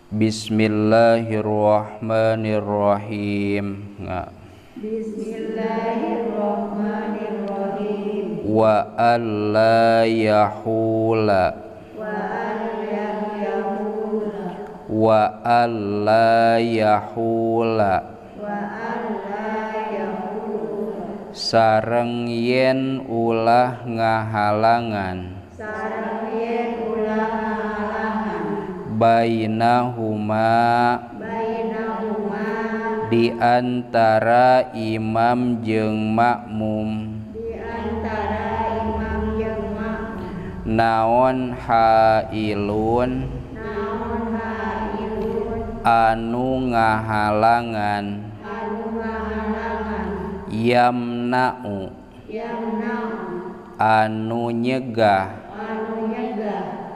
Bismillahirrahmanirrahim. Bismillahirrahmanirrahim. Wa alla yahula. Wa alla yahula. Sareng yen ulah ngahalangan. Bainahuma, di antara imam jeung makmum. Naon hailun anu ngahalangan. Yamna'u anu nyegah.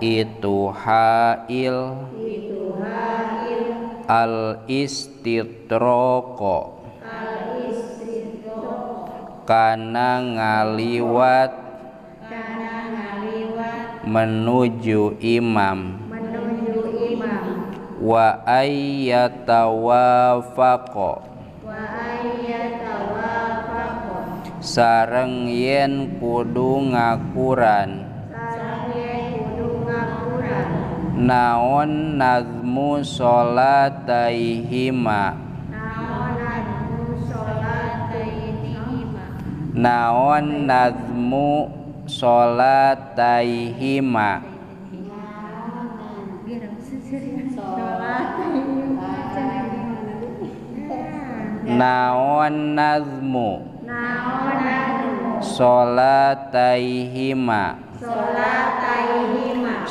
Itu hail al istitroko kana ngaliwat menuju imam. Wa ayyatawafaqa sareng yen kudu ngakuran. Naon nazmu sholataihima. Naon nazmu sholataihima. Naon nazmu sholataihima.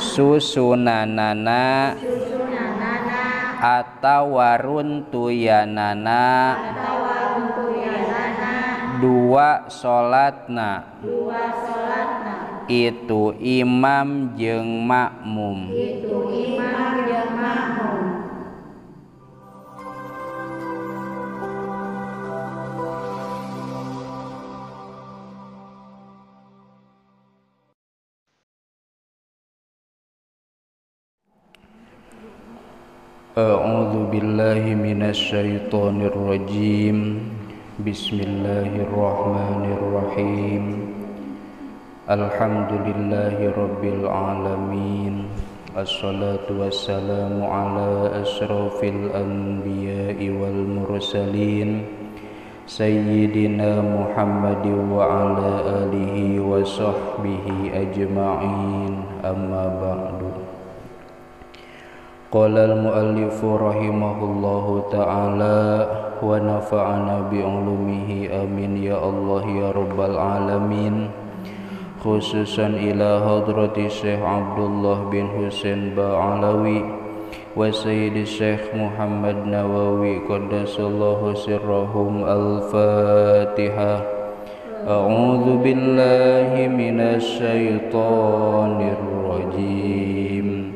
Susunanana atawa runtuyanana dua salatna itu imam jeung makmum. A'udzu billahi minasyaitonir rajim. Bismillahirrahmanirrahim. Alhamdulillahi rabbil alamin. Assalatu wassalamu ala asyrafil anbiya'i wal mursalin sayyidina Muhammadin wa ala alihi wa sahbihi ajma'in. Amma ba'du. Qala al-muallifu rahimahullahu ta'ala wa nafa'ana bi'ulumihi amin ya Allah ya rabbal alamin. Khususan ila hadrati Syekh Abdullah bin Husain Ba'alawi wa Sayyidi Syekh Muhammad Nawawi qaddasallahu sirrahum. Al-Fatihah. A'udzu billahi minasy syaithanir rajim.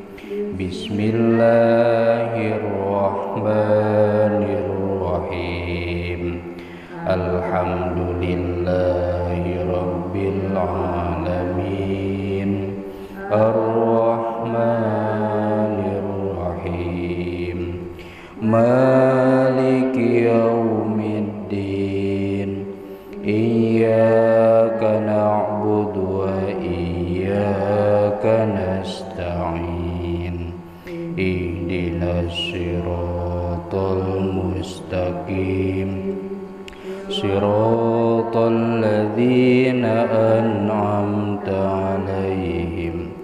Bismillahirrahmanirrahim. Alhamdulillahi rabbil alamin. Arrahmanir rahim. Maliki yaumiddin. Iyyaka na'budu wa iyyaka nasta'in. Ihdinas siratal mustaqim. Siratal ladzina an'amta 'alaihim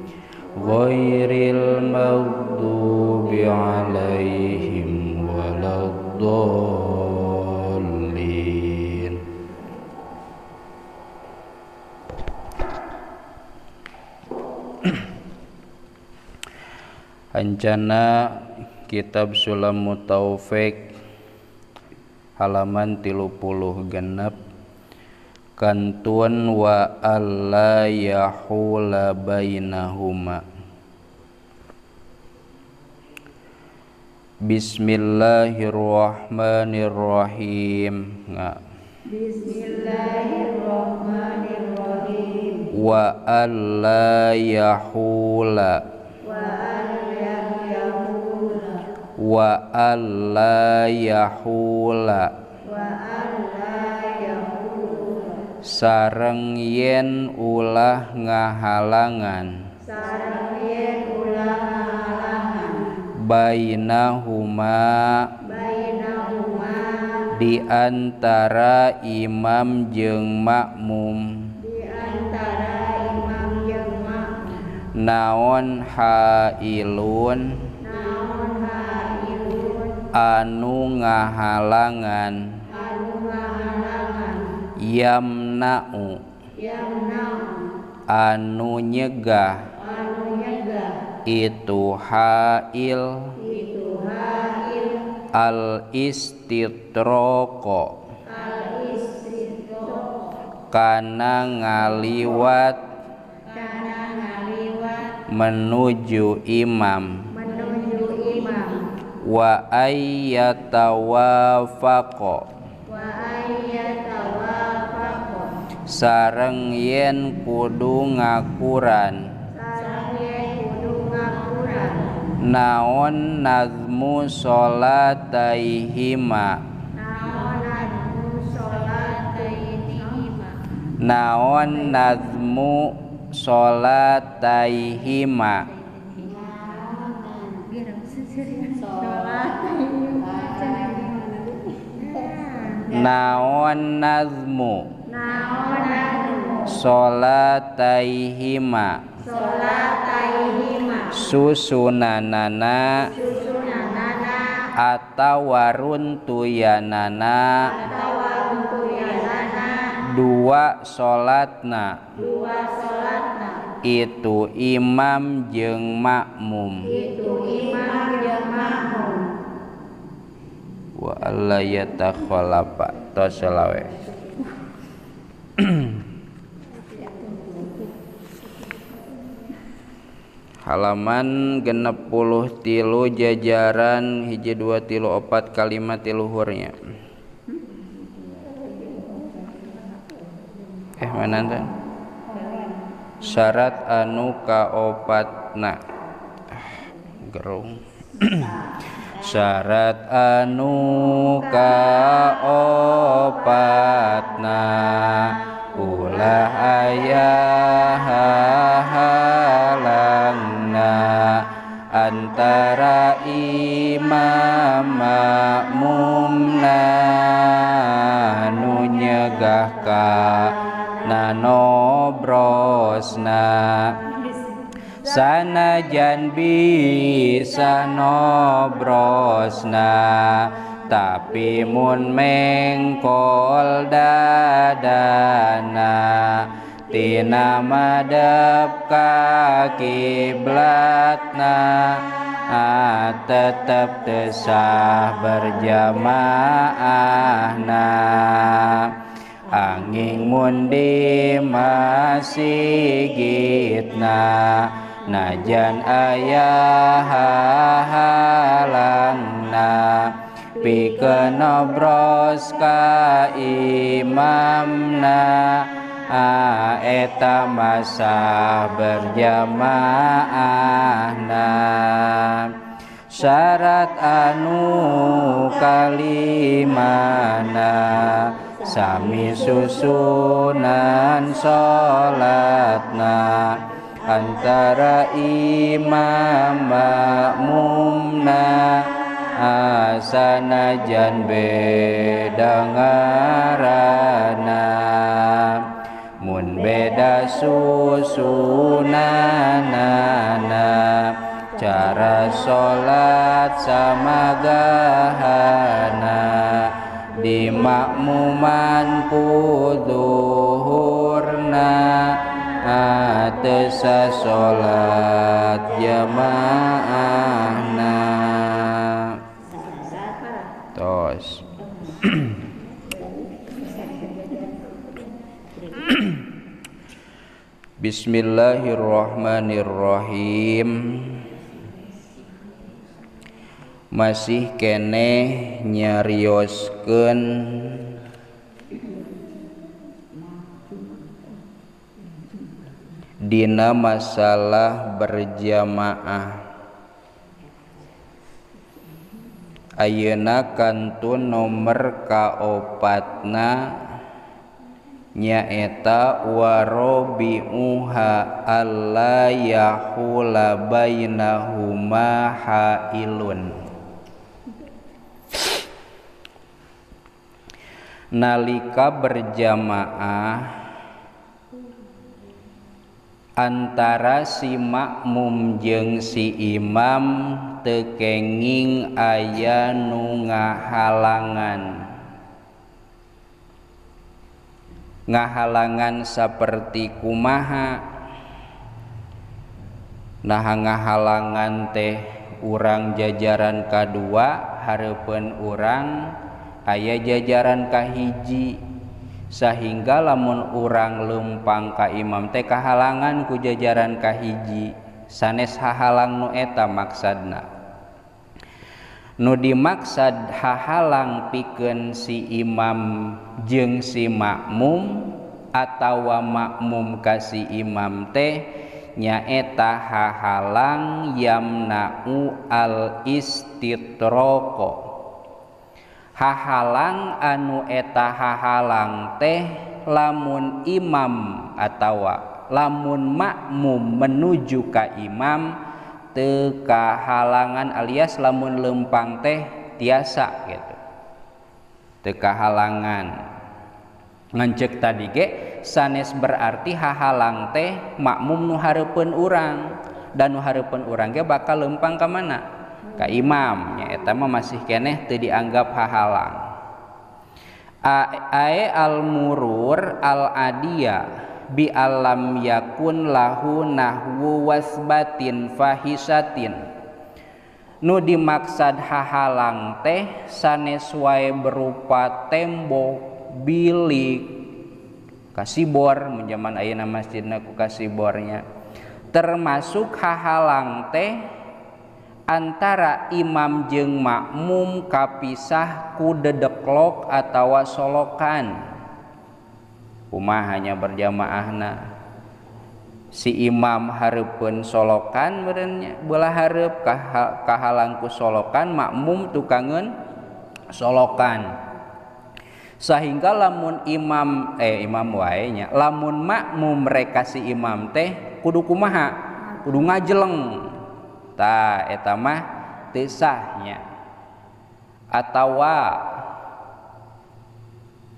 ghairil maghdubi 'alaihim waladdallin. Ancana Kitab Sulamut Taufik halaman 36 kantun wa alla yahula bainahuma. Bismillahirrahmanirrahim. Bismillahirrahmanirrahim. Wa alla yahula. Wa alla yahula sareng yen ulah ngahalangan bainahuma di antara imam jeung makmum naon hailun anu ngahalangan yamna'u anu nyegah itu hail al istitroko kana ngaliwat menuju imam wa ayyatawafaqa sareng yen kudu ngakuran naon nazmu sholataihima naon nazmu sholataihima naon nazmu sholataihima susunanana atawa runtuyanana dua sholatna itu imam jeung makmum wa alla yatakhalafa tos selawe. Halaman 63 jajaran 1 2 3 4 kalimat tiluhurnya. Mana teh? Syarat anu kaopatna. Gerung. Syarat anu kaopatna ulah aya halangna antara imam makmumna nu nyegah kana nobrosna sanajan bisa nobrosna tapi mun mengkol dadana tina madep ka kiblatna tetep teu sah berjamaahna angin mun di masigitna najan aya halangna pikeun nobros ka imamna eta masa berjamaahna syarat anu kalimana sami susunan salatna antara imam makmumna sanajan beda ngaranna mun beda susunanana cara salat sama gahana di makmuman kuduhurna teu sah salat jamaahna. Tos. Bismillahirrahmanirrahim. Masih keneh nyarioskeun dina masalah berjamaah. Ayeuna kantun nomor kaopatna nyaeta warobi'uha alla yahula bainahuma hailun. Nalika berjamaah antara si makmum jeung si imam teu kenging aya nu ngahalangan. Ngahalangan saperti kumaha? Nah, ngahalangan teh urang jajaran kadua hareupeun urang aya jajaran kahiji, sehingga lamun urang lempang ka imam teh kahalangan ku jajaran kahiji. Sanes hahalang nu eta maksadna. Nu dimaksad hahalang pikeun si imam jeung si makmum atawa makmum ka si imam teh nyaeta hahalang yamna'u al istitroko. Hahalang anu eta hahalang teh lamun imam atawa lamun makmum menuju ka imam teu kahalangan, alias lamun lempang teh tiasa gitu, teu kahalangan. Ngan ceuk tadi ge sanes berarti hahalang teh makmum nu hareupeun urang, dan nu hareupeun urang ge bakal lempang ka mana? Ka imam. Nya eta mah masih keneh teu dianggap hahalang. Ae al murur al adiya bi alam yakun lahu nahwu wasbatin fahisatin. Nu dimaksad hahalang teh sanes wae berupa tembok, bilik, kasibor, mun jaman ayeuna masjidna ku kasibornya. Termasuk hahalang teh antara imam jeung makmum kapisah ku dedeklok atawa solokan. Kumaha nya berjamaahna? Si imam hareupeun solokan meureun belah hareup kahalang ku solokan, makmum tukangeun solokan. Sehingga lamun imam imam wae nya, lamun makmum rek ka si imam teh kudu kumaha? Kudu ngajeleng. Tah eta mah teu sah nya. Atawa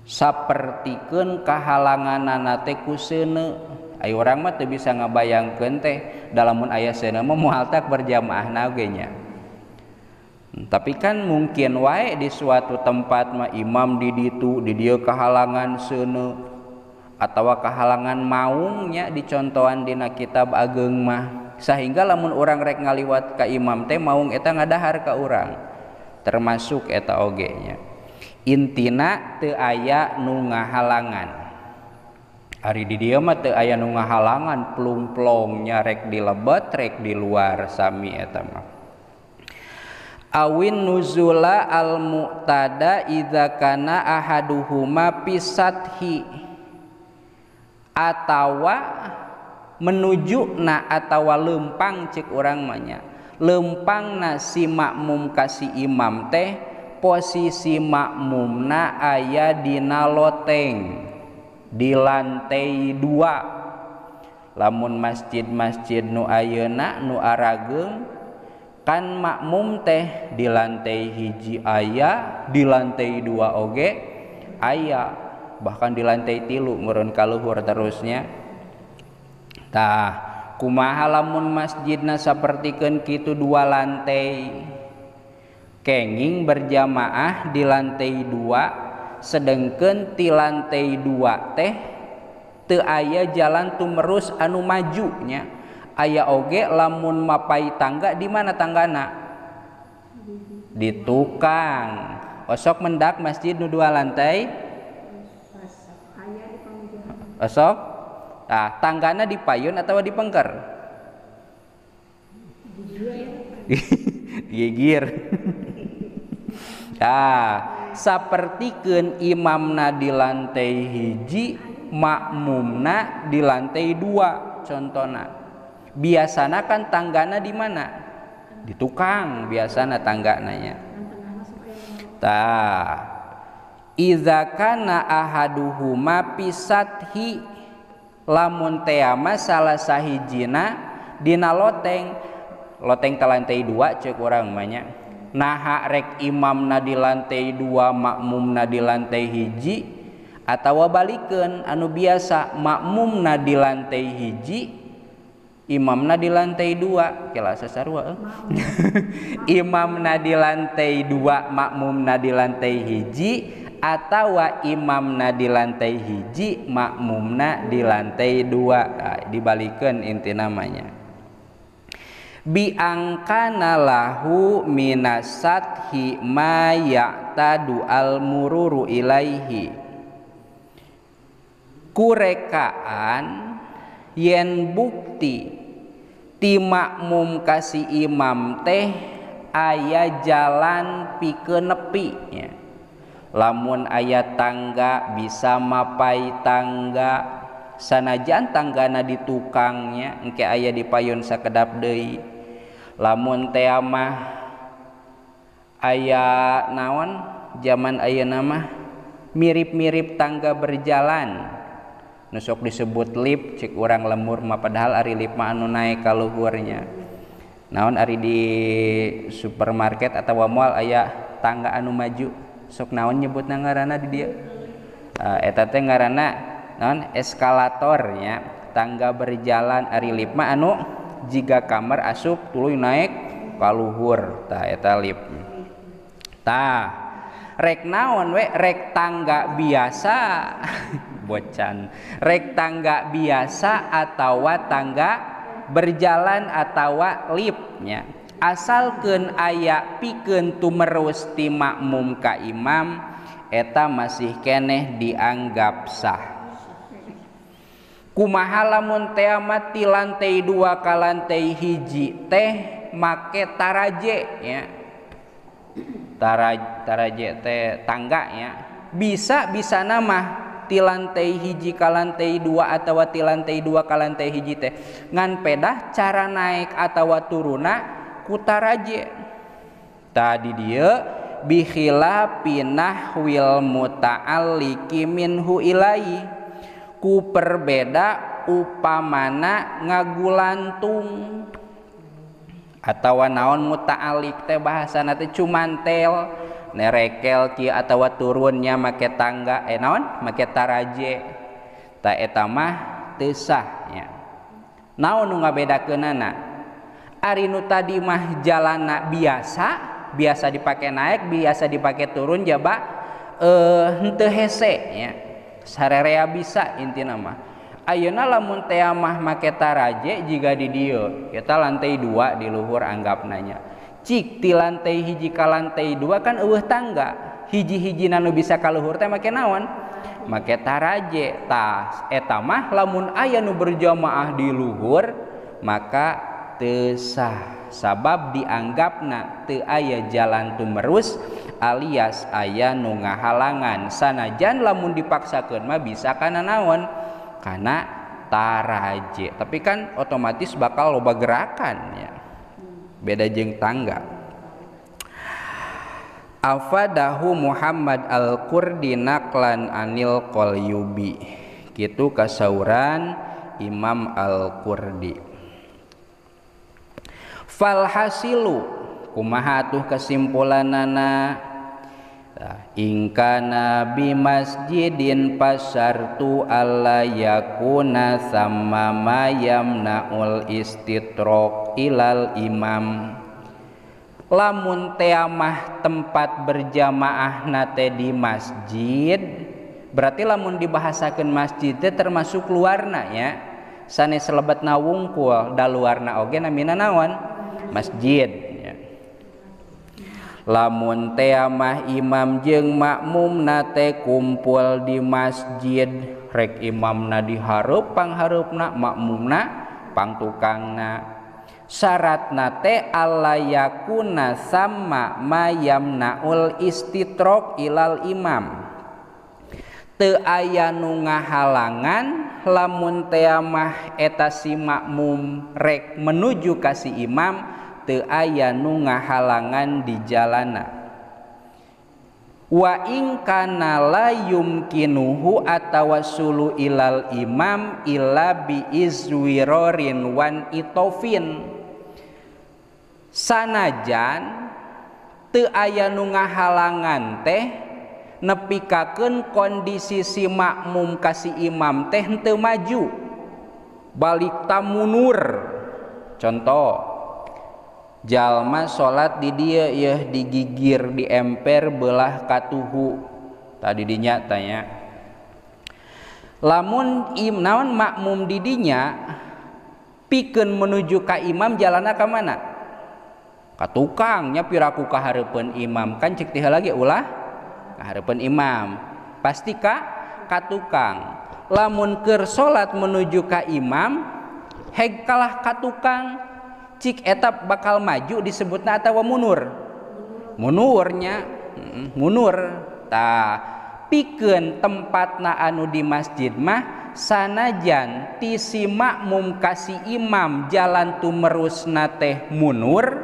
sapertikeun kahalanganana teh ku seuneu. Aya urang mah teu bisa ngabayangkeun teh da lamun aya seuneu mah moal tak berjamaahna oge nya. Tapi kan mungkin wae di suatu tempat mah imam di ditu di dieu kahalangan seuneu atawa kahalangan maungnya dicontohan dina kitab ageung mah, sehingga lamun urang rek ngaliwat ka imam teh maung eta ngadahar ka urang, termasuk eta oge nya. Intina teu aya nu ngahalangan. Ari di dieu mah teu aya nu ngahalangan, plung-plong nya rek di lebet rek di luar sami eta mah. Awin nuzula al mu'tada idza kana ahaduhuma pisathi, atawa menuju na atawa lempang cek urang mah nya. Lempangna si makmum ka si imam teh posisi makmumna aya dina loteng di lantai 2. Lamun masjid-masjid nu ayeuna nu arageung kan makmum teh di lantai 1 aya, di lantai 2 oge aya, bahkan di lantai 3 meureun ka luhur terusnya. Tah kumaha lamun masjidna sapertikeun kitu 2 lantai, kenging berjamaah di lantai 2, sedengkeun ti lantai 2 teh teu aya jalan tumerus anu maju nya. Aya oge lamun mapai tangga di mana tanggana? Di tukang. Osok mendak masjid nu 2 lantai? Osok? Tah, tanggana di payun atau di pengker? Gigir. Tah, sapertikeun imamna di lantai 1, makmumna di lantai 2 contona. Biasana kan tanggana di mana? Di tukang biasana tanggananya. Tah idza kana ahaduhuma pisathi lamun teama salah sahijina dina loteng loteng ka lantai 2 ceuk urang mah nya. Naha rek imamna di lantai 2 makmumna di lantai 1 atawa balikeun anu biasa makmumna di lantai 1 imamna di lantai 2 kela sasarua imamna di lantai 2 makmumna di lantai 1 atawa imamna di lantai 1 makmumna di lantai 2. Nah, dibalikeun inti namanya bi angkana lahu minasathi ma ya'tadu al mururu ilaihi kurekaan yen bukti ti makmum kasi imam teh aya jalan pikeun nepi nya. Lamun aya tangga bisa mapai tangga sanajan tanggana di tukangnya engke aya di payun sakedap deui. Lamun teh mah aya naon zaman ayeuna mah mirip-mirip tangga berjalan nu sok disebut lift cek urang lemur mah padahal ari lift mah anu naek ka luhurnya. Naon ari di supermarket atawa mall aya tangga anu maju sok naon nyebutna ngaranna di dieu eta teh ngaranna naon eskalator nya tangga berjalan ari lift mah anu jiga kamar asup tuluy naek ka luhur tah eta lift. Tah rek naon we rek tangga biasa bocan rek tangga biasa atawa tangga berjalan atawa lift nya asalkeun aya pikeun tumerus ti makmum ka imam eta masih keneh dianggap sah. Kumaha lamun teh mah ti lantai 2 ka lantai 1 teh make taraje nya. Taraje teh tangga nya. Bisa bisana mah ti lantai 1 ka lantai 2 atawa ti lantai 2 ka lantai 1 teh. Ngan pedah cara naek atawa turuna ku taraje. Tadi dieu bi khilafi nahwil muta'alliqi minhu ilaihi ku perbeda upamana ngagulantung atawa naon muta'alik teh bahasana teh cumantel nerekel kieu atawa turunnya make tangga naon make taraje ta eta mah teu sah nya. Naon nu ngabedakeunana ari nu tadi mah jalana biasa biasa dipake naik biasa dipake turun jaba henteu hese nya sarerea bisa intina mah. Ayeuna lamun teh mah make taraje jiga di dieu kita lantai 2 di luhur anggapna nya. Cik ti lantai 1 ka lantai 2 kan eueuh tangga hiji-hijina nu bisa ka luhur teh make naon make taraje. Tah eta mah lamun aya nu berjamaah di luhur maka teu sah sabab dianggapna teu aya jalan tumerus alias aya nu ngahalangan sanajan lamun dipaksakeun mah bisa kana naon kana taraje tapi kan otomatis bakal loba gerakan ya beda jeung tangga. Afadahu Muhammad Al-Qurdi naqlan anil Qalyubi kitu kasauran Imam Al-Qurdi. Falhasilu kumaha atuh kesimpulanana ingkana bi masjidin pasartu alla yakuna sama ma yamnaul istitrok ilal imam. Lamun teamah tempat berjamaah nate di masjid berarti lamun dibahasakeun masjid teh termasuk luarna ya sanes lebetna wungkul da luarna oge namina naon masjid ya. Lamun teamah imam jeung makmumna teh kumpul di masjid rek imamna di hareup panghareupna makmumna pangtukangna syaratna teh alla yakuna sama ma yamnaul istitrok ilal imam teu aya nu ngahalangan lamun teamah eta si makmum rek menuju ka si imam teu aya nu ngahalangan di jalana. Wa in kana la yumkinuhu atawassulu ilal imam illa bi izwirorin wan itofin. Sanajan teu aya nu ngahalangan teh nepikakeun kondisi si makmum ka si imam teh henteu maju balik tamunur. Contoh, jalma salat di dieu yeuh digigir di emper belah katuhu tadi dinya tanya. Lamun im naon makmum di dinya pikeun menuju ka imam jalanna ka mana? Ka tukangnya piraku ka hareupeun imam kan cek teh lagi ulah ka hareupeun imam pasti ka tukang. Lamun keur salat menuju ka imam heg kalah ka tukang cik etap bakal maju disebutna atawa munur? Munurnya, munur. Tah pikeun tempatna anu di masjid mah sanajan ti si makmum ka si imam jalan tumerusna teh munur,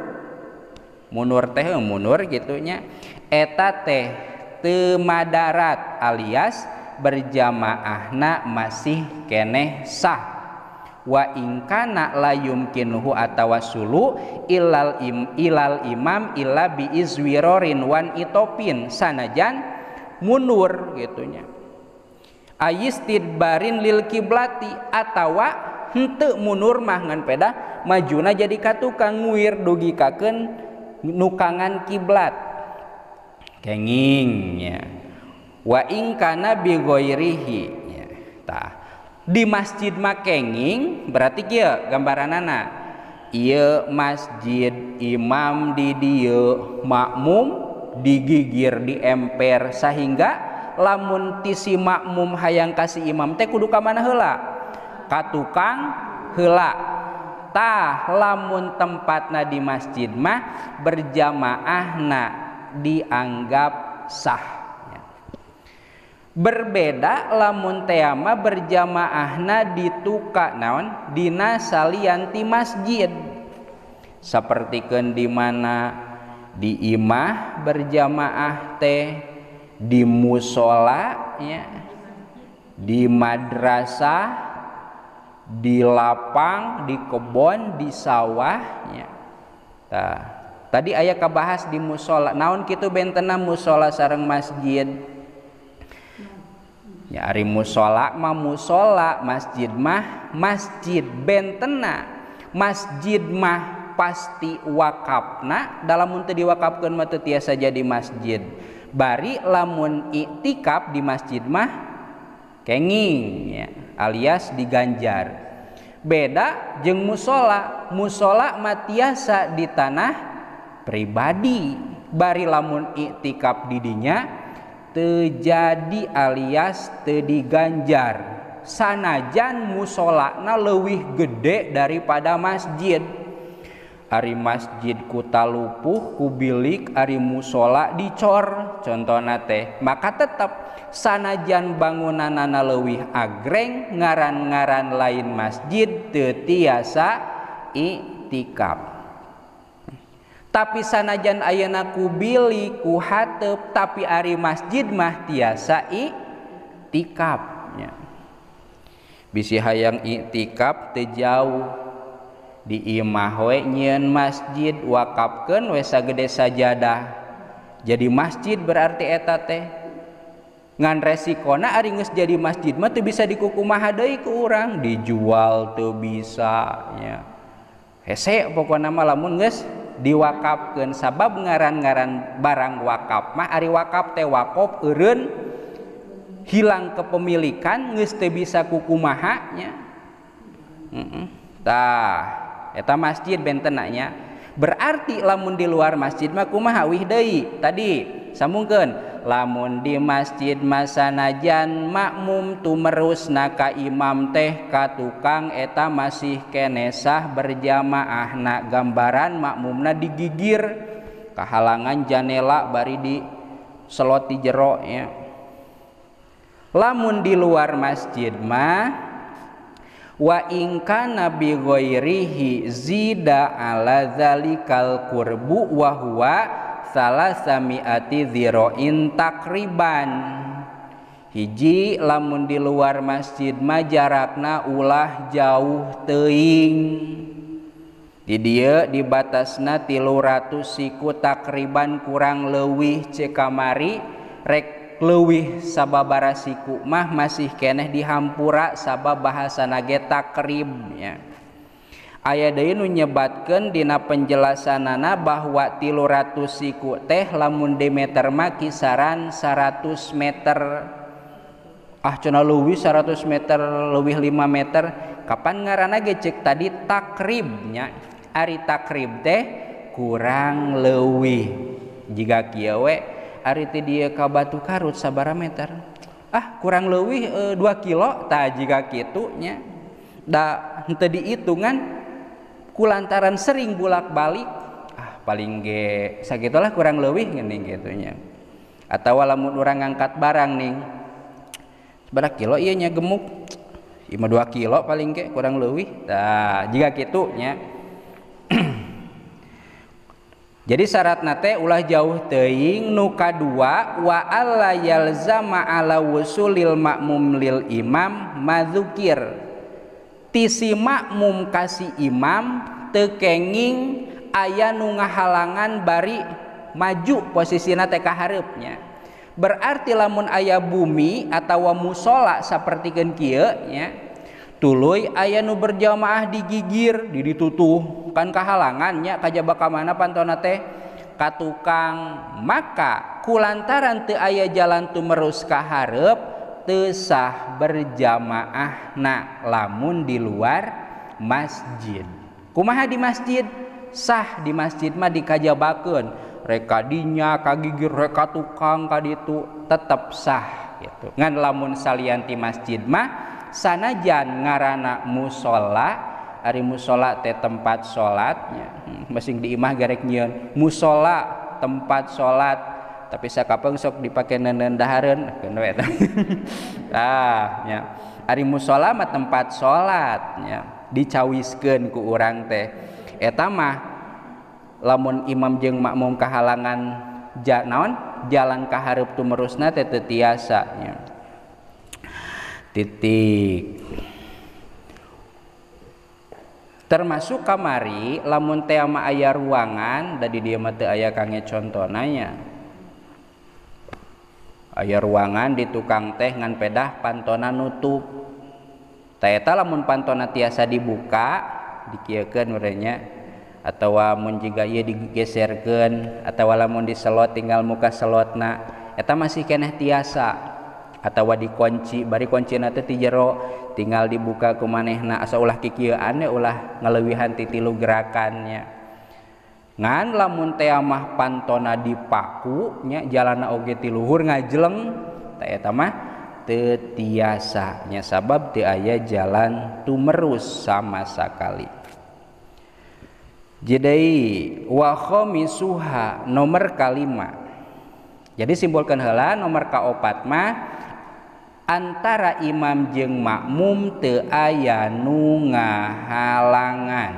munur teh munur gitunya, eta teh teu madarat alias berjamaahna masih keneh sah. Wa in kana la yumkinuhu atawassulu ilal ilal imam illa bi izwirorin wan itopin sanajan mundur gitunya. Ayistidbarin lil kiblati atawa henteu mundur mah ngan peda majuna jadi ka tukang nguir dugikakeun nukangan kiblat kenging nya. Wa in kana bi ghairihi nya. Tah di masjid mah kenging berarti kieu gambaranana ieu masjid imam di dieu makmum digigir di emper sehingga lamun ti si makmum hayang ka si imam teh kudu ka mana heula? Ka tukang heula. Tah lamun tempatna di masjid mah berjamaahna dianggap sah. Berbeda lamun teama berjamaahna dituka naon dina salian ti masjid. Sapertikeun di mana di imah berjamaah teh, di musola nya, di madrasah, di lapang, di kebon, di sawah nya. Tah, tadi aya kabahas di musola. Naon kitu bentena musola sareng masjid? Ya ari musola mah musola, masjid mah masjid. Bentena masjid mah pasti wakafna, dalam teu diwakafkeun mah teu tiasa jadi masjid. Bari lamun iktikaf di masjid mah kenging ya, alias diganjar. Beda jeung musola, musola mah tiasa di tanah pribadi. Bari lamun iktikaf di dinya terjadi alias teu diganjar. Sanajan musolana leuwih gede daripada masjid. Ari masjid ku talupuh ku bilik, ari musola dicor contona teh. Maka tetep sanajan bangunanana leuwih agreng ngaran-ngaran lain masjid teu tiasa iktikaf. Tapi sanajan ayeuna ku bilik ku hateup tapi ari masjid mah tiasa iktikaf nya. Bisi hayang iktikaf teu jauh di imah we nyieun masjid wakafkeun we sagede sajadah. Jadi masjid berarti eta teh. Ngan resikona ari geus jadi masjid mah teu bisa dikukumaha deui ku urang, dijual teu bisa nya. Hese pokona mah lamun geus diwakafkeun sabab ngaran-ngaran barang wakaf mah ari wakaf teh wakof eureun hilang kepemilikan geus teu bisa kukumaha nya. Tah eta masjid bentena nya. Berarti lamun di luar masjid mah kumaha wih deui tadi sambungkeun lamun di masjid mah sanajan makmum tumerusna ka imam teh ka tukang eta masih keneh sah berjamaahna. Gambaran makmumna digigir kahalangan janela bari di selot di jero nya. Lamun di luar masjid mah wa in kana bi ghairihi zida ala zalikal qurbu wa huwa salasamiati dziroin takriban. Hiji lamun di luar masjid mah jarakna ulah jauh teuing. Di dieu dibatasna 300 siku takriban kurang leuwih cek kamari rek leuwih sababara siku mah masih keneh dihampura sabab bahasana ge takrib nya. Aya deui nu nyebatkeun dina penjelasanana bahwa 300 siku teh lamun di meter mah kisaran 100 meter. Ah cenah leuwih 100 meter leuwih 5 meter kapan ngaranna ge cek tadi takrib nya. Ari takrib teh kurang leuwih. Jiga kieu we ari ti dieu ka Batu Karut sabaraha meter? Ah kurang leuwih 2 kilo tah jiga kitu nya. Da henteu diitungan kulantaran sering bolak-balik ah paling ge sagitulah kurang leuwih geuning kitu nya. Atawa lamun urang ngangkat barang ning sabaraha kilo ieu nya gemuk? Ieu mah 2 kilo paling ge kurang leuwih. Tah jiga kitu nya. Jadi syaratna teh ulah jauh teuing. Nu kadua wa alla yalzama ala wusulil makmum lil imam madzukir. Ti si makmum ka si imam teu kenging aya nu ngahalangan bari maju posisina teh ka hareupnya. Berarti lamun aya bumi atawa musola sapertikeun kieu nya, tuluy aya nu berjamaah digigir di ditutuh kan kahalangan nya kajaba ka mana pantona teh ka tukang. Maka kulantaran teu aya jalan tumerus ka hareup teu sah berjamaahna lamun di luar masjid. Kumaha di masjid? Sah di masjid mah dikajabakeun rek kadinya kagigir rek ka tukang ka ditu tetep sah gitu. Ngan lamun salian ti masjid mah sanajan ngaranna musola, ari musola teh tempat salatnya. Masing di imah garek nyieun musola tempat salat, tapi sakapeung sok dipake neundeun dahareun keun we eta. Tah nya. Ari musola mah tempat salat nya, dicawiskeun ku urang teh. Eta mah lamun imam jeung makmum kahalangan naon jalan ka hareup tumerusna teh teu tiasa nya. Titik. Termasuk kamari lamun teh mah aya ruangan da di dieu mah teu aya kangge contona nya. Aya ruangan di tukang teh ngan pedah pantona nutup. Tah eta lamun pantona tiasa dibuka dikieukeun meureun nya, atawa mun jiga ieu digeserkeun atawa lamun diselot tinggal muka selotna eta masih keneh tiasa. Atawa dikunci bari kuncina teh ti jero tinggal dibuka ku manehna asa ulah kikieuan ulah ngaleuwihan ti tilu gerakannya. Ngan lamun teh mah pantona dipaku nya jalana oge ti luhur ngajeleng tah eta mah teu tiasa nya sabab teu aya jalan tumerus sama sakali. Jadi wa khamisuha nomor kalima. Jadi simpulkan heula nomor kaopat mah antara imam jeung makmum teu aya nu ngahalangan.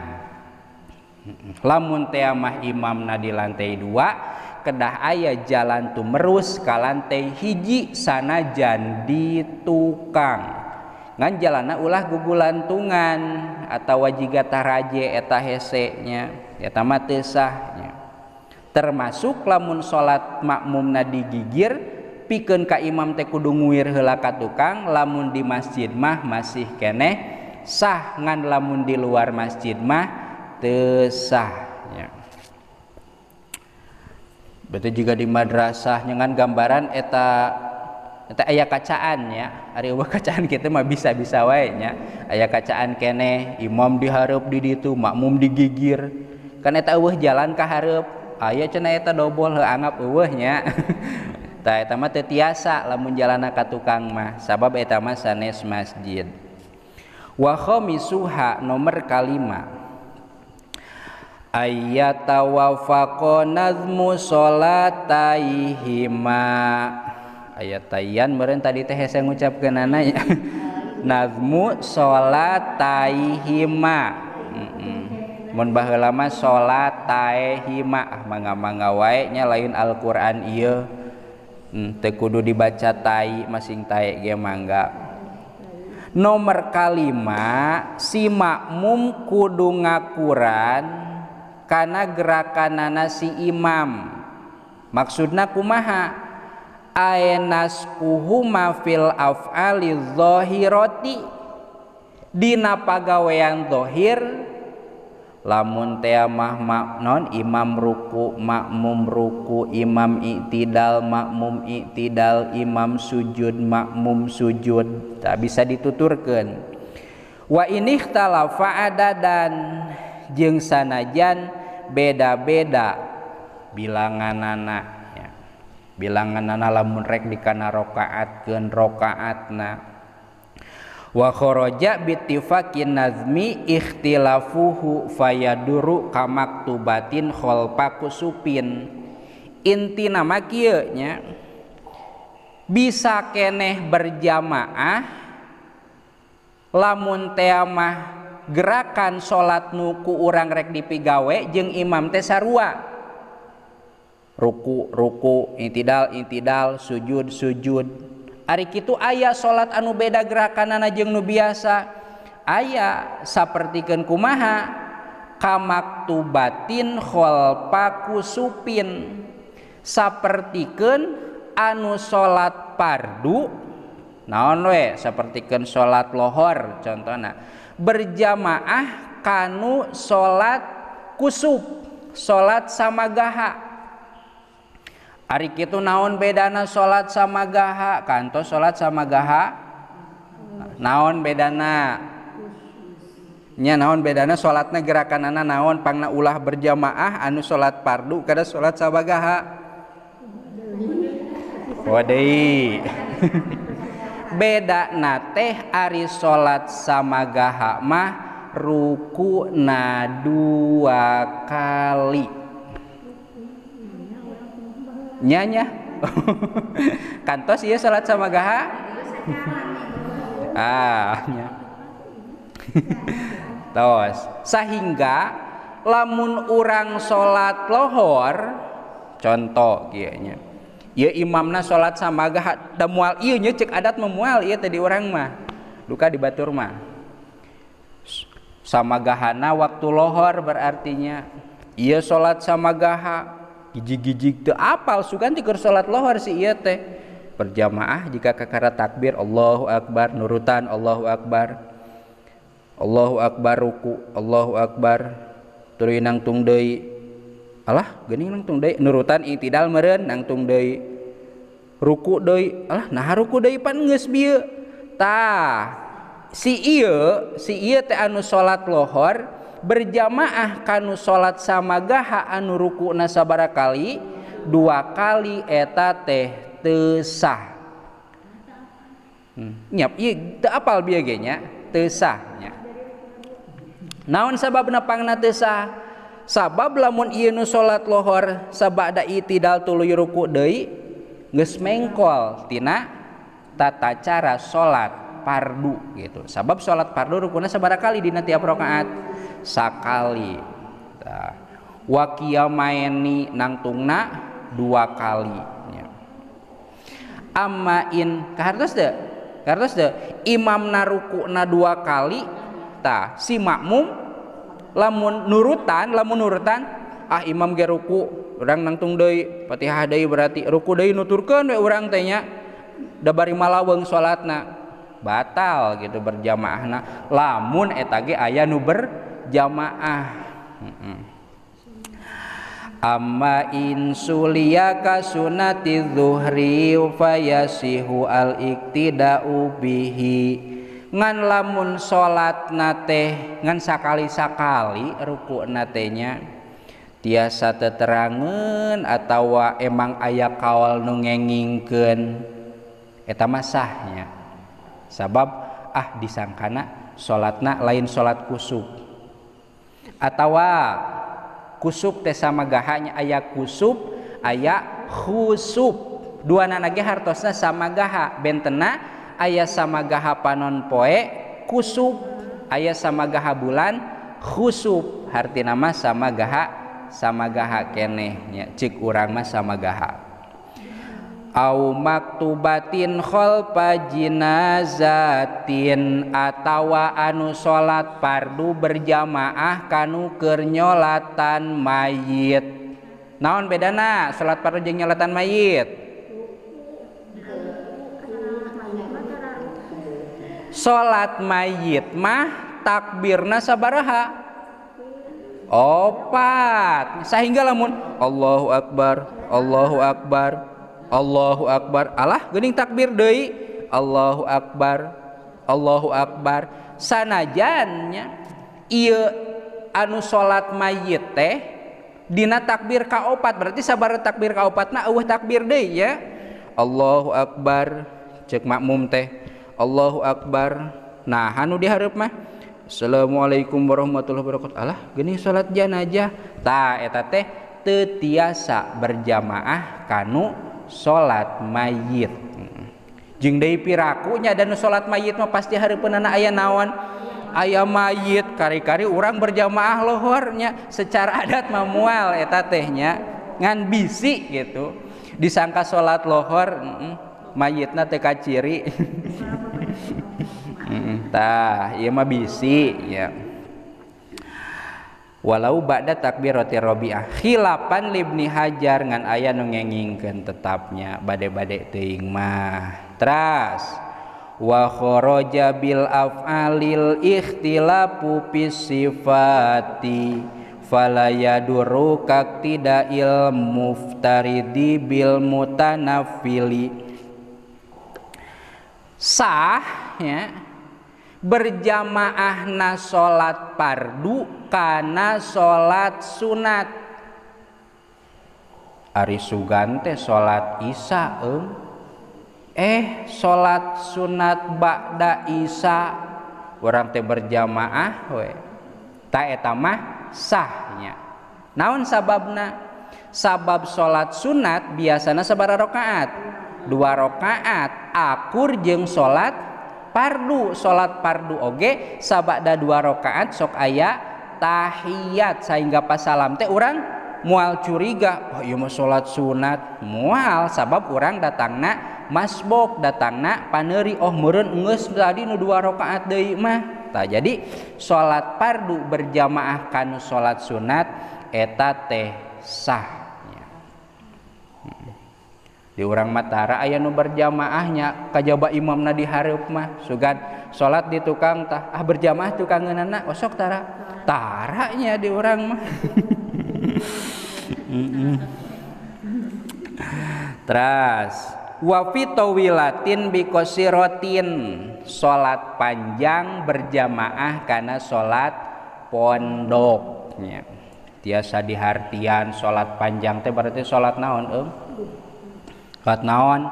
Lamun teh mah imamna di lantai 2 kedah aya jalan tumerus ka lantai 1 sanajan di tukang. Ngan jalanna ulah gugulantungan atawa jiga taraje eta hese nya eta mah teu sah nya. Termasuk lamun salat makmumna digigir pikeun ka imam teh kudu nguir heula ka tukang, lamun di masjid mah masih keneh sah, ngan lamun di luar masjid mah teu sah nya. Betul juga di madrasah ngan gambaran eta eta aya kacaan nya, ari eueuh kacaan kitu mah bisa-bisa wae nya. Aya kacaan keneh, imam dihareup di ditu, makmum digigir. Kan eta eueuh jalan ka hareup, aya cenah eta dobol heuh anggap eueuh nya. Tah eta mah teu tiasa lamun jalanna ka tukang mah, sabab eta mah sanes masjid. Wa khamisuha nomor kalima. Ayatawafaqa nazmu salataihima. Ayat tayan meureun tadi teh hese ngucapkeunana nya. Nazmu salataihima. Mun baheula mah salat taehima ah mangga-mangga wae nya lain Al-Qur'an ieu. Teu kudu dibaca tai masing tae ge mangga. Nomor kalima si makmum kudu ngakuran kana gerakanana si imam. Maksudna kumaha? Aenaskuhuma fil af'ali zahirati dina pagawean zahir. Lamun teh mah non imam ruku makmum ruku, imam i'tidal makmum i'tidal, imam sujud makmum sujud, tak bisa dituturkeun. Wa in ikhtalafa adadan jeung sanajan beda-beda bilanganana ya. Bilanganana lamun rek dikana rakaatkeun rakaatna. Wa kharaja bittifaqin nazmi ikhtilafuhu fayaduru kamaktubatin khalfa kusupin. Intina mah kieu nya, bisa keneh berjamaah lamun teh mah gerakan salat nu ku urang rek dipigawe jeung imam teh sarua. Ruku ruku, i'tidal i'tidal, sujud sujud. Ari kitu aya salat anu beda gerakanana jeung nu biasa. Aya sapertikeun kumaha? Kamaktubatin khalfa kusupin. Sapertikeun anu salat fardu naon we sapertikeun salat lohor contohna berjamaah kanu salat kusub, salat samagaha. Ari kitu naon bedana salat samagaha kantos salat samagaha? Naon bedana? Nya naon bedana salatna gerakanana naon pangna ulah berjamaah anu salat fardu kada salat samagaha? Wadei. Bedana teh ari salat samagaha mah rukuna dua kali. Nyanya kantos ieu salat samagaha? Ah nya. Tos sahingga lamun urang salat lohor contoh kieu nya. Ieu imamna salat samagaha da moal ieu nya ceuk adat mah moal ieu teh di urang mah. Duka di batur mah. Samagahana waktu lohor berartinya ieu salat samagaha gijig-gijig teu apal sugan ti keur salat lohor si ieu teh berjamaah jika kakara takbir Allahu akbar nurutan Allahu akbar Allahu akbar ruku Allahu akbar tuluy nangtung deui alah geuning nangtung deui nurutan i'tidal meureun nangtung deui ruku deui alah nah ruku deui pan geus bieu tah si ieu teh anu salat lohor berjamaah kanu salat samagaha anu rukuna sabaraha kali dua kali eta teh teu sah. Nyap ieu teu apal bieu ge nya teu sah nya. Naon sababna pangna teu sah? Sabab lamun ieu nu salat lohor sabada i'tidal tuluy ruku deui geus mengkol tina tata cara salat fardu gitu. Sabab salat fardu rukuna sabaraha kali dina tiap rakaat? Sakali. Tah. Wa qiyamaini nangtungna dua kali nya. Amma in kahartos teu? Kahartos teu? Imamna rukuna dua kali tah si makmum lamun nurutan ah imam ge ruku urang nangtung deui Fatihah deui berarti ruku deui nuturkeun we urang teh nya da bari malaweung salatna batal gitu berjamaahna lamun eta ge aya nu berjamaah. Amma in suliya ka sunati zuhri fayasihu al iktida'u bihi. Ngan lamun salatna teh ngan sakali-sakali rukuna teh nya tiasa teterangeun atawa emang aya kaol nu ngengingkeun eta mah sahnya. Sabab ah disangkana salatna lain salat kusub atawa kusub teh samagahanya aya kusub aya khusub duanana ge hartosna samagaha bentena aya samagaha panon poe kusub aya samagaha bulan khusuf hartina mah sama gaha keneh nya cik urang mah sama gaha. Au maktubatin khalfa jinazatin atawa anu salat fardu berjamaah kanu keur nyolatan mayit. Naon bedana salat fardu jeung nyolatan mayit? Salat mayit mah takbirna sabaraha? 4. Sehingga lamun Allahu akbar, Allahu akbar, Allahu akbar, alah geuning takbir deui, Allahu akbar, Allahu akbar. Sanajan nya ieu anu salat mayit teh dina takbir ka-4, berarti sabaraha takbir ka-4na eueuh takbir deui ya. Allahu akbar cek makmum teh, Allahu akbar. Nah anu dihareup mah Assalamualaikum warahmatullahi wabarakatuh. Alah geuning salat jenazah. Tah eta teh teu tiasa berjamaah kanu salat mayit. Jeung deui piraku nya dan salat mayit mah pasti hareupeunana aya naon? Aya mayit, kari-kari urang berjamaah lohornya secara adat mah moal eta teh nya ngan bisi gitu. Disangka salat lohor mayitna teh kaciri. Tah ieu mah bisi ya. Walau ba'da takbirati rabi'ah khilapan libni Hajar ngan aya nu ngengingkeun tetapnya bade-bade teuing mah. Teras wa kharaja bil af'alil ikhtilafu fis sifati fala yadurru kaktida'il muftaridi bil mutanaffili. Sah ya berjamaahna salat fardu kana salat sunat. Ari sugan teh salat isya salat sunat ba'da isya urang teh berjamaah we. Ta eta mah sahnya. Naon sababna? Sabab salat sunat biasana sabaraha rakaat? 2 rakaat akur jeung salat fardu. Salat fardu oge sabada 2 rakaat sok aya tahiyat sehingga pas salam teh urang moal curiga, oh ieu mah salat sunat, moal sabab urang datangna masbok, datangna paneuri, oh meureun geus tadi nu 2 rakaat deui mah. Tah jadi salat fardu berjamaah kanu salat sunat eta teh sah. Di urang mah tara aya nu berjamaahnya kajaba imamna di hareup mah sugan salat di tukang tah ah berjamaah tukangeunana osok tara taranya di urang mah. Teras wa fi tawilatin bi qasiratin salat panjang berjamaah kana salat pondoknya. Tiasa dihartian salat panjang teh berarti salat naon eung? Salat naon?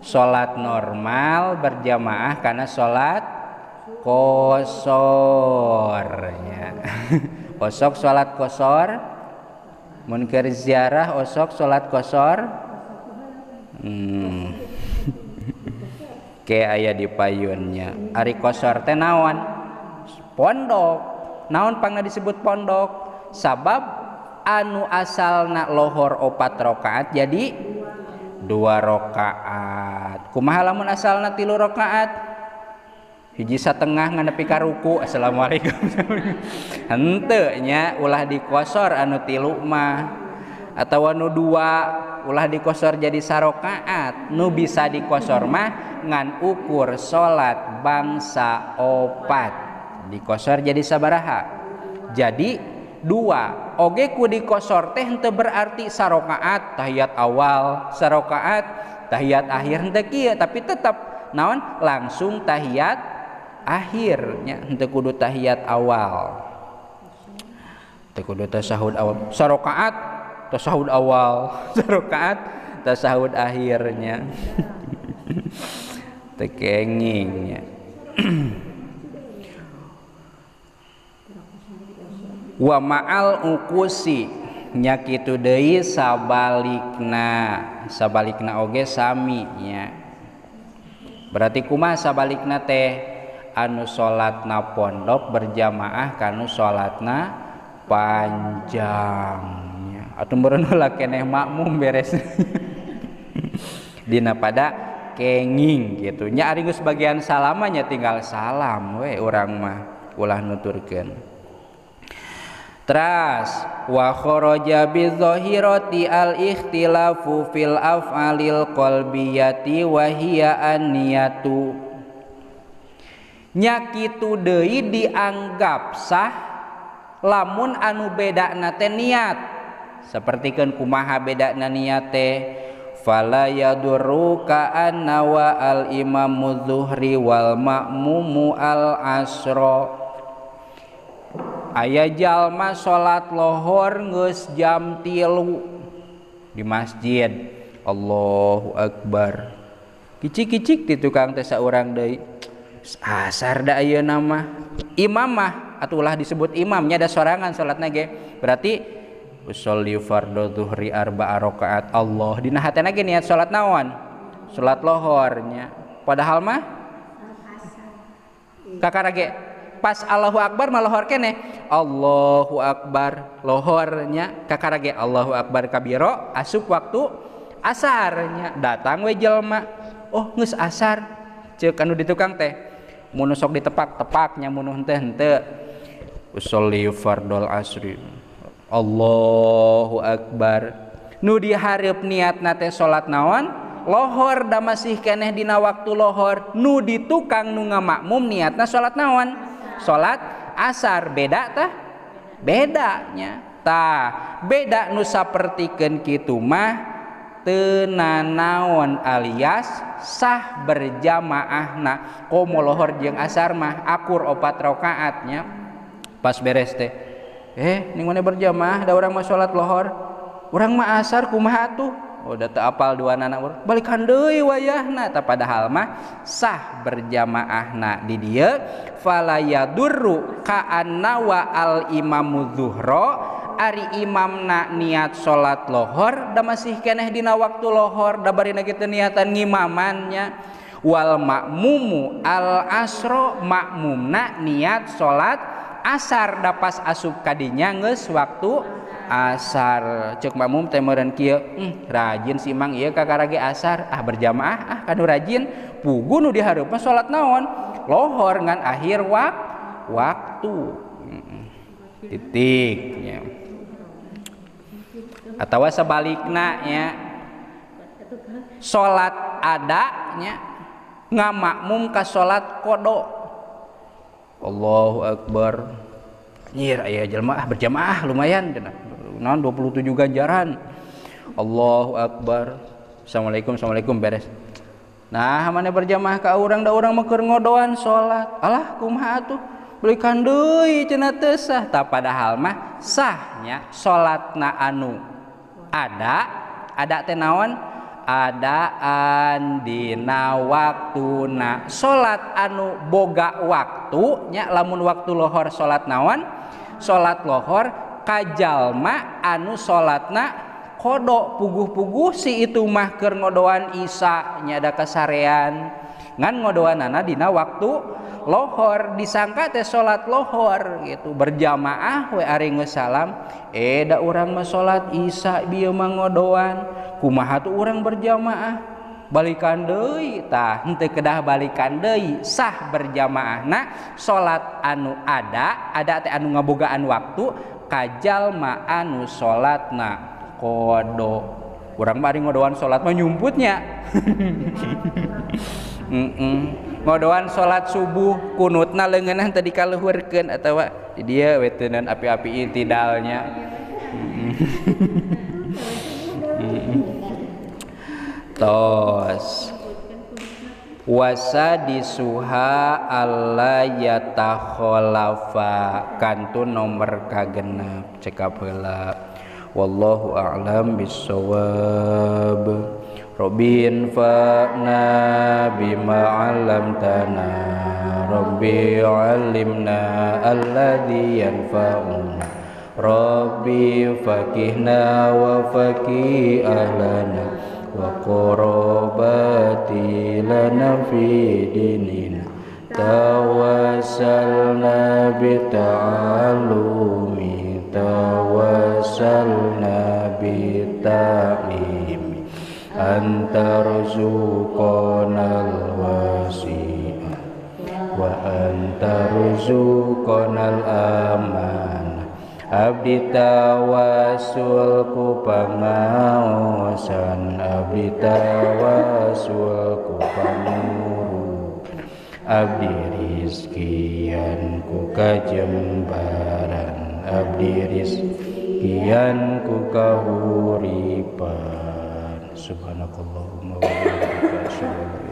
Salat normal berjamaah karena salat kosor nya. Osok salat kosor mun keur ziarah osok salat kosor. Ke aya di payunnya. Ari kosor teh naon? Pondok. Naon pangna disebut pondok? Sabab anu asalna lohor 4 rakaat jadi 2 rakaat. Kumaha lamun asalna 3 rakaat? Hiji satengah nganepi ka ruku. Assalamualaikum. Henteu nya ulah dikosor anu 3 mah atawa nu 2 ulah dikosor jadi sarakaat. Nu bisa dikosor mah ngan ukur salat bangsa 4. Dikosor jadi sabaraha? Jadi 2. Oge ku dikosor teh henteu berarti sarokaat tahiyat awal, sarokaat tahiyat akhir henteu kieu, tapi tetap naon langsung tahiyat akhirnya henteu kudu tahiyat awal. Teu kudu tasyahud awal, sarokaat tasyahud awal, sarokaat tasyahud akhirnya. Teu kenging nya. Wa ma'al ukusi nya kitu deui sabalikna, sabalikna oge sami nya. Berarti kumaha sabalikna teh? anu salatna pondok berjamaah kanu salatna panjang atuh meureun heula keneh makmum beres dina pada kenging gitu nya ari geus bagian salamanya tinggal salam we urang mah ulah nuturkeun. Teras wa kharaja bizahirati al ikhtilafu fil af'alil qalbiyati wa hiya an-niyatu. Nya kitu deui dianggap sah lamun anu bedana teh niat. Sapertikeun kumaha bedana niat teh? Fala yadurru ka'anna wa al imamu zuhri wal ma'mumu al asra. Aya jalma salat lohor geus jam 3 di masjid. Allahu akbar. Kicik-kicik di tukang teh saurang deui. Asar da ayeuna mah. Imam mah atulah disebut imamnya da sorangan salatna ge. Berarti usolli fardhu zuhri arba'a rakaat. Allah dina hatena ge niat salat naon? Salat lohornya. Padahal mah kakara ge pas Allahu akbar mah lohor keneh. Allahu akbar lohornya kakara ge Allahu akbar kabiro asup waktu asarnya datang we jelema. Oh geus asar ceuk anu di tukang teh mun sok ditepak-tepaknya mun henteu henteu usolli fardhol asri. Allahu akbar. Nu dihareup niatna teh salat naon? Lohor da masih keneh dina waktu lohor. Nu di tukang nu ngamakmum niatna salat naon? Salat asar. Beda tah? Bedanya. Tah, beda nu sapertikeun kitu mah teu nanaon alias sah berjamaahna. Komo lohor jeung asar mah akur 4 rakaatnya. Pas beres teh ning mana berjamaah da urang mah salat lohor. Urang mah asar kumaha atuh? Oh da teu apal duanana urang. Balikan deui wayahna. Tah padahal mah sah berjamaahna di dieu fala yadurru ka'anna wa al imamu zuhra ari imamna niat salat lohor da masih keneh dina waktu lohor da barina kitu niatan ngimamannya. Wal makmumu al asra makmumna niat salat asar da pas asup kadinya geus waktu asar. Ceuk makmum teh meureun kieu, rajin si Mang ieu kakara ge asar, ah berjamaah ah kanu rajin pugu nu dihareup mah salat naon? Lohor ngan akhir waktu. Titik nya. Atawa sebalikna nya. Salat ada nya ngamakmum ka salat qada. Allahu akbar. Nyir aya jelema ah berjamaah lumayan cenah. Naon 27 ganjaran. Allahu akbar. Assalamualaikum assalamualaikum beres. Nah, mana berjamaah ka urang da urang mah keur ngodoan salat. Alah kumaha atuh? Belikan deui cenah teu sah. Tah padahal mah sahnya salatna anu ada teh naon? Adaan dina waktuna. Salat anu boga waktu nya lamun waktu lohor salat naon? Salat lohor kajalma anu salatna qada puguh-puguh si itu mah keur ngodoan isya nya ada kasarean ngan ngodoanana dina waktu lohor disangka teh salat lohor gitu berjamaah we ari geus salam da urang mah salat isya bieu mah ngodoan kumaha tuh urang berjamaah balikan deui tah henteu kedah balikan deui sah berjamaahna salat anu ada teh anu ngabogaan waktu kajalma anu salatna qada. Urang mah ari ngodoan salat mah nyumputnya. Ngodoan salat subuh kunutna leungeunna teu dikaluhurkeun atawa di dieu we teunan api-api intidalnya. Tos wasadisuha alla yatakhalafa kantun nomor kagenep cekap heula. Wallahu a'lam bissawab. Rabbin fa'na bima 'allamtana Rabbi 'allimna alladzi yanfa'una Rabbi faqihna wa faqih ahlana wa qurabati lana fi dinina. Tawassalna bita'alumi, tawassalna bita'limi, antarzuqanal wasi'ah wa antarzuqanal amanah. Abdi tawasul ku pangaosan, abdi tawasul ku panguru, abdi rizkian ku kajembaran, abdi rizkian ku kahuripan. Subhanakallahumma wa bihamdika asyhadu an la